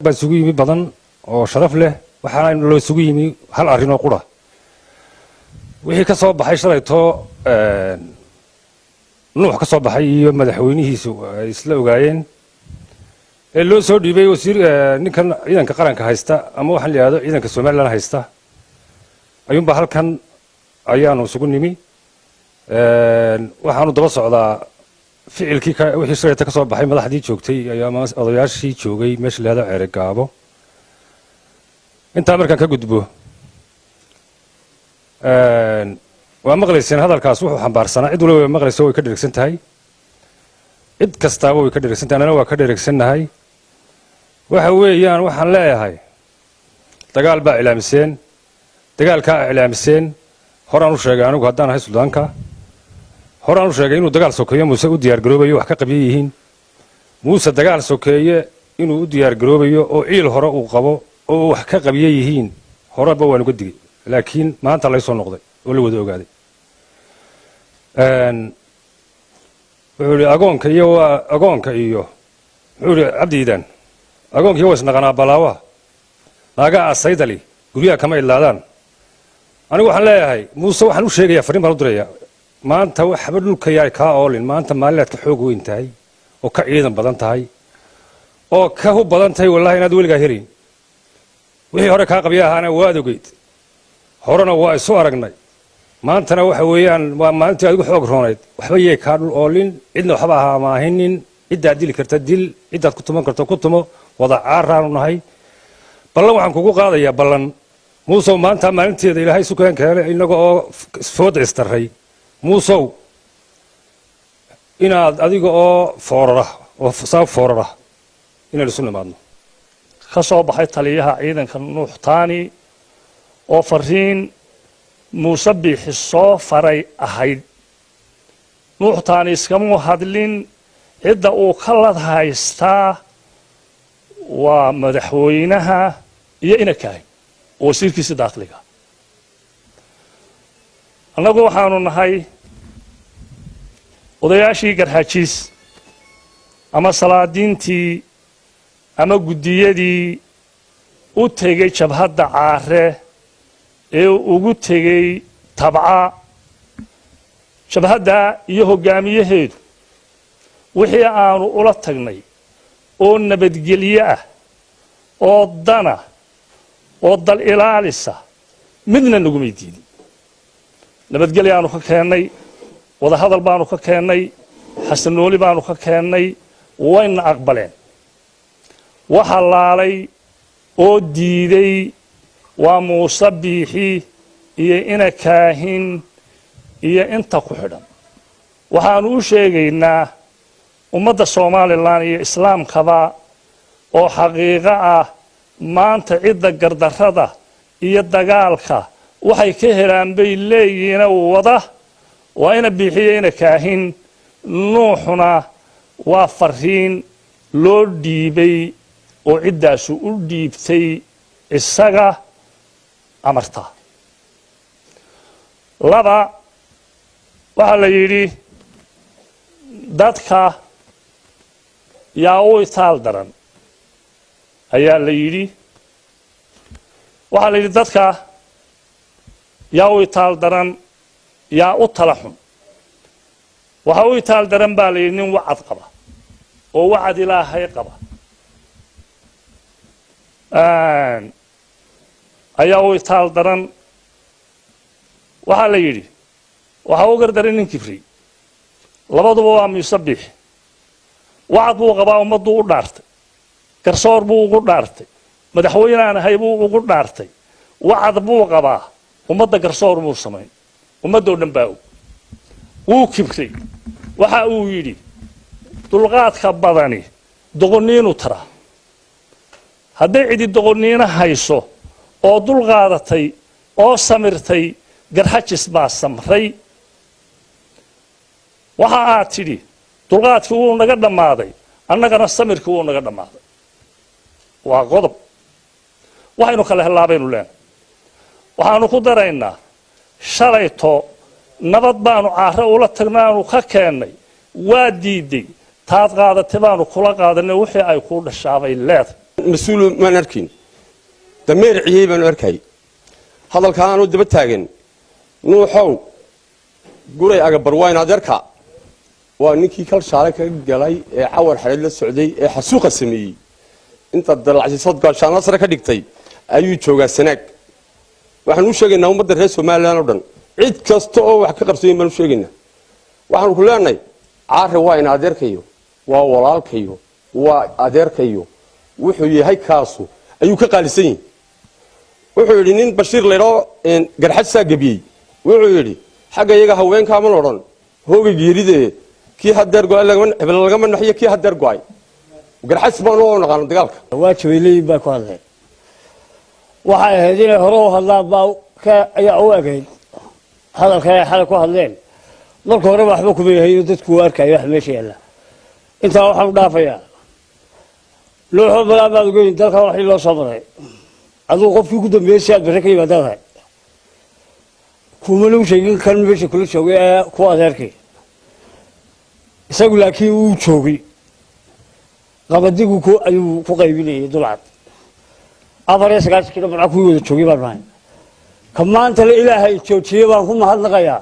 Baa isugu yimi badan oo sharaf leh. Waxaana loo isugu yimi hal arrin oo qura: wixii ka soo baxay shalayto Nuux ka soo baxay iyo madaxweynihiisu ay isla ogaayeen ee loo soo dhiibay wasiir ninkan ciidanka qaranka haysta, ama waxaan la yidhahdo ciidanka Somaliland haysta, ayuunbaa halkan ayaanu isugu nimi. Waxaanu daba socdaa ficilkii wixii shalayta ka soo baxay madaxdii joogtay ama odayaashii joogay meesha la yihahdo Ceerigaabo. Intaa markaan ka gudbo, waa maqlayseen hadalkaas wuxuu xambaarsanaa. Cid waliba way maqlayso, way ka dheregsan tahay, cid kastaaba way ka dheregsan tahay, annana waa ka dheregsannahay. Waxa weeyaan, waxaan leeyahay dagaal baa iclaamiseen. Dagaalkaa iclaamiseen horaan u sheegay anigu haddaan ahay suldaanka, horaan u sheegay inuu dagaal sokeeyo Muuse u diyaar garoobayo, wax ka qabyo yihiin. Muuse dagaal sokeeye inuu u diyaar garoobayo oo ciil hore uu qabo oo wax ka qabyo yihiin horeba waan uga digay, laakiin maanta lay soo noqday oo la wada ogaaday. Wuxuu ihi agoonka iyo waa agoonka iyo, muxuu ihi Cabdiidan, agoonka iyo waa isnaqanaa balaawaha naagaa asaydali guryaha kama idlaadaan. Anigu waxaan leeyahay Muuse, waxaan u sheegayaa, farriin baan u dirayaa: maanta waxba dhulka yaay kaa oolin. Maanta maalinaad ka xoog weyn tahay oo ka ciidan badan tahay oo ka hub badan tahay, wallahi inaad weligaa helayn. Wixii hore kaa qabya ahaana waad ogeyd, horena waa isu aragnay. Maantana waxa weeyaan waa maalintii adigu xoog roonayd. Waxba yay kaa dhul oolin, cidna waxba ahaamaahinin. Ciddaad dili karta dil, ciddaad ku tuman karto ku tumo. Wada caaraanu nahay. Ballan waxaan kugu qaadayaa, ballan Muusow, maanta maalinteeda Ilaahay isu keen keenay innaga oo fooda istarray, Muusow, inaad adiga oo foorara oo saa foorara inaan isu nimaadno. Ka soo baxay taliyaha ciidanka Nuux Taani oo fariin Muuse Biixi soo faray ahayd. Nuux Taani iskamuu hadlin. Cidda uu ka lad haystaa waa madaxweynaha iyo inakahay oo wasiirkiisa dakhliga. Annagu waxaanu nahay odayaashii Garxajiis ama salaadiintii ama guddiyadii u tegey jabhadda Caare ee ugu tegey Tabca. Jabhadda iyo hoggaamiyaheedu wixii aanu ula tagnay oo nabadgelyo ah oo dana oo dal ilaalisa midna nagumay diidin. Nabadgelyaanu ka keennay, wadahadal baanu ka keennay, xasanooli baanu ka keennay, wayna aqbaleen. Waxa laalay oo diiday waa Muuse Biixi iyo ina Kaahin iyo inta ku xidhan. Waxaanu u sheegaynaa ummadda Somaliland iyo islaamkaba oo xaqiiqo ah: maanta cidda gardarrada iyo dagaalka waxay ka helaan bay leeyihiina wada waa ina Biixiyo ina Kaahin. Nuuxuna waa fariin loo dhiibay oo ciddaasu u dhiibtay isaga amarta. Laba, waxaa la yidhi dadka yaa u itaal daran ayaa la yidhi. Waxaa la yidhi dadka yaa u itaal daran, yaa u tala xun? Waxaa u itaal daran baa la yidhi nin wacad qaba oo wacad Ilaahay qaba ayaa u itaal daran. Waxaa la yidhi waxaa u gardaran nin kibri. Labaduba waa Muuse Biix. Wacad buu qabaa, ummadduu u dhaartay, garsoor buu ugu dhaartay, madaxweynaan ahay buu ugu dhaartay. Wacad buu qabaa, ummadda garsoor buu samayn, ummaddoo dhan baa og. Wuu kibray. Waxa uu yidhi dulqaadka badani doqonniinu taraa. Hadday cidi doqonniino hayso oo dul qaadatay oo samirtay, Garxajis baa samray. Waxa aad tidhi dulqaadkii wuu naga dhammaaday, annagana samirkii wuu naga dhammaaday. Waa qodob waxaynu kala hellaa baynu leenahay. Waxaanu ku daraynaa shalayto nabad baanu Caare ula tagnaanu ka keennay, waa diiday. Taad qaadatay baanu kula qaadanay, wixii ay kuu dhashaabay leedahay. Mas-uul maan arkayn, dameer ciyey baanu arkay. Hadalkaanuu daba taagan Nuuxow Guray Agabar waa in adeerka, waa ninkii Kalshaale ka galay ee Cawar Xareed la socday ee xasuuqa sameeyey. Intaad dalacsiisood gaashaanla sare ka dhigtay ayuu joogaa Sanaag. Waxaan u sheegaynaa ummadda reer Somaliland oo dhan, cid kasta oo wax ka qabsayen baan u sheegaynaa. Waxaanu ku leenahay, Caare waa in adeerkayo, waa walaalkayo, waa adeerkayo. Wuxuu yahay kaasu ayuu ka qaalisan yihi. Wuxuu yidhi nin Bashiir laydhoo Garxadsaa gebiyey, wuxuu yidhi: "Xagga iyaga haweenkaaman odhan hooga geeride, kii hadeer go'ay hebel lagama naxiyo, kii hadeer go'ay." Garxads baanu oo naqaano dagaalka. Waajibay leeyihin baa ku hadleen. Waxay ahayd inay hore u hadlaan baa ka ayaa u egayd hadalkan ay xalay ku hadleen. Marka horeba waxba kuma yahayo, dadku u arkayo wax meesha yaalla. Intaa waxaan u dhaafayaa, Nuuxo, balaa baad ogeyn dalkan waxii loo soo maray. Adigu qofkii ugu dambeeyey si aad barre ka yimaadaadahay kuma lagu sheegin kan meesha kula joogay ee ku adeerkay isagu, laakiin wuu joogay. Qabadigu ku ayuu ku qaybinayay dulcad 94-kii dhamar kuwii wada joogay baan nahay. Ka maanta le Ilaahay joojiyey baan ku mahadnaqayaa.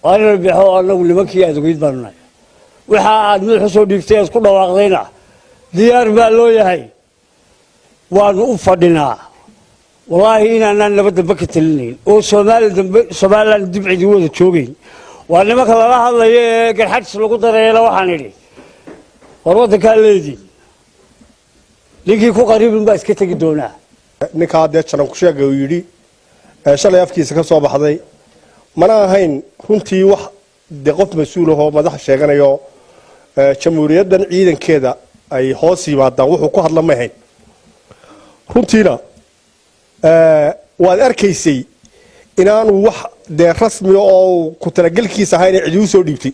Waa inaan bixo. Anagu nimankii aad ogeyd baanu nahay. Waxa aad madaxu soo dhiibtay aad ku dhawaaqdayna diyaar baa loo yahay, waanu u fadhinaa. Wallaahi inaanaan nabad dambe ka talinayn oo Soomaali dambe, Somaliland dib cidi wada joogayn. Waa nimanka lala hadlayo ee Garxajis lagu dareela. Waxaan idhi, war waddankaa leedii ninkii ku qariibin baa iska tegi doonaa. Ninkaa dee jaran ku sheega uu yidhi shalay afkiisa ka soo baxday mana ahayn runtii wax dee qof mas-uul ahoo madaxa sheeganayo jamhuuriyaddan ciidankeeda ay hoos yimaadaan wuxuu ku hadla may ahayn runtiina. Waad arkaysay inaanu wax dee rasmiga oo ku talagelkiisa ahayn cidi u soo dhiibtay.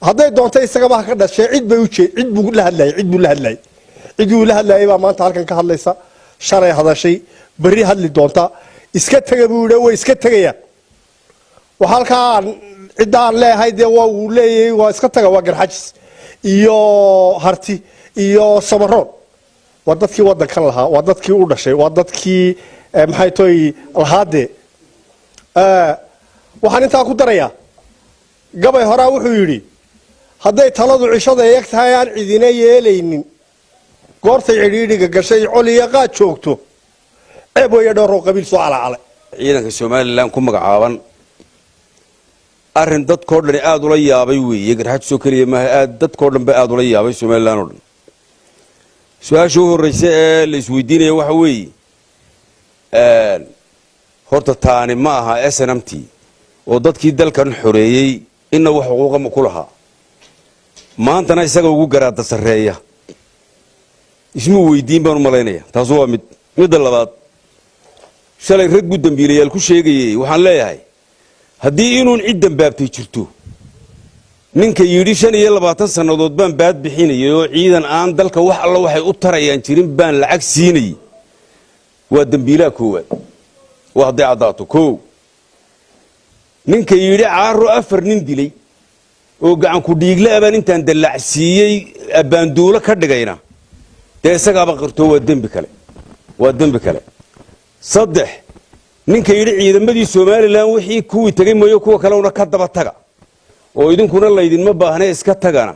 Hadday doonto isagaba ha ka dhashee, cid bay uje cid buu la hadlayay, cid buu la hadlayay, cidii uu la hadlayay baa maanta halkan ka hadlaysa, shalay hadashay, berri hadli doonta. Iska tega buu yidhi, way iska tegayaan. Waxa halkaa cidda aan leeyahay dee waa uu leeyahay waa iska taga, waa Garxajis iyo Harti iyo Samaroon. Waa dadkii waddankan lahaa, waa dadkii u dhashay, waa dadkii maxay toy lahaadee. Waxaan intaa ku darayaa, gabay horaa wuxuu yidhi: "Hadday taladu cishada eg tahay aan cidina yeelaynin, goortay cidhiidhiga gashay col iyo qaad joogto, ceeb weeye dhowrow qabiil soo calacalay." Ciidanka Somaliland ku magacaaban arrin dadkoo dhani aada ula yaabay weeye. Garxajisoo keliya maaha, aad dadkoo dhan ba aada ula yaabay, Somaliland oo dhan. Su-aasha u horreysa ee la isweydiinaya waxa weeye, horta taani ma aha SNMT oo dadkii dalkan xoreeyey inna wax xuquuqa ma ku lahaa? Maantana isaga ugu garaada sarreeya ismuu weydiin baan u malaynaya. Taasu waa mid. Midda labaad, shalay rag buu dembiilayaal ku sheegayey. Waxaan leeyahay, haddii inuun cid dembaabtay jirto, ninka yidhi 25 sannadood baan baad bixinayay oo ciidan aan dalka wax alla waxay u tarayaan jirin baan lacag siinayay, waa dembiilaha koowaad, waa hadday caddaato. Kow, ninka yidhi Caaro afar nin dilay oo gacanku dhiigle abaan intaan dallacsiiyey abbaanduulo ka dhigayna, dee isagaaba qirtoo, waa dembi kale, waa dembi kale. Saddex, ninka yidhi ciidamadii Somaliland wixii kuwii tegey mooye kuwa kalena ka daba taga oo idinkuna laydinma baahne iska tagana,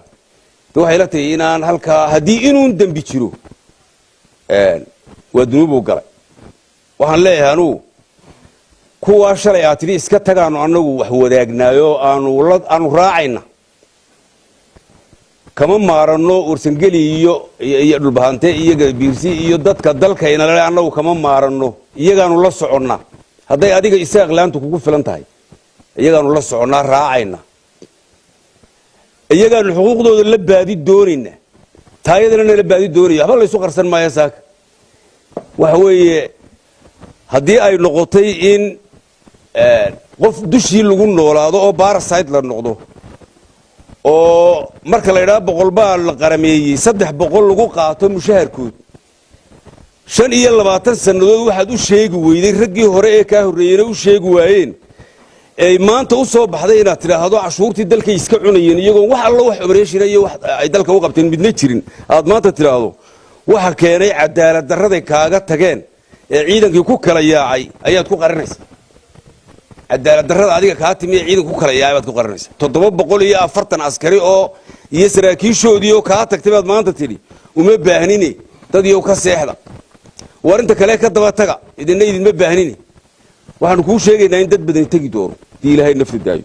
de waxay la tahay inaan halkaa haddii inuun dembi jiro waa dunuubuu galay. Waxaan leeyahay anugu, kuwaa shalay aad tidhi iska tagaanu annagu wax wadaagnaayoo aanu raacayna, kama maaranno Warsangeli iyo Dhulbahante iyo Gadabiirsi iyo dadka dalkayna le. Annagu kama maaranno, iyagaanu la soconnaa. Hadday adiga Isaaq laantu kugu filan tahay, iyagaanu la soconnaa, raacayna, iyagaanu xuquuqdooda la baadi doonayna, taayadana nala baadi doonaya. Waxba laysu qarsan maayo. Saaka waxa weeye, haddii ay noqotay in qof dushii lagu noolaado oo parasite la noqdo, oo marka la yidhaha 100 baa la qarameeyey, 300 lagu qaato mushaharkood, 25 sannadood waxaad u sheegi weyday raggii hore ee kaa horreeyeyna u sheegi waayeen, ay maanta u soo baxday inaad tidhaahdo cashuurtii dalkay iska cunayeen, iyagoon wax alla wax operation iyo wax ay dalka u qabteen midna jirin, aad maanta tidhaahdo. Waxa keenay cadaalad darraday kaaga tageen ee ciidankii ku kala yaacay ayaad ku qarinaysa. Cadaalad darrada adiga kaa timi ee ciidanka ku kala yaacay baad ku qarinaysa. 740 askari oo iyo saraakiishoodii oo kaa tagtay baad maanta tidhi uma baahnine, dad iyow ka seexda, war inta kale ka daba taga, idinna idinma baahnine. Waxaanu kuu sheegaynaa in dad badani tegi doono hadii Ilaahay nafti daayo.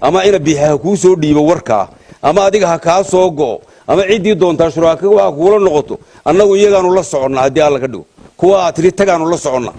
Ama ina Biixa ha kuu soo dhiibo warkaa, ama adiga ha kaa soo go'o, ama ciddii doontaa shuraaka waxa kuula noqoto. Annagu iyagaanu la soconnaa haddii Alla ka dhigo. Kuwa aad tidhi tagaanu la soconnaa.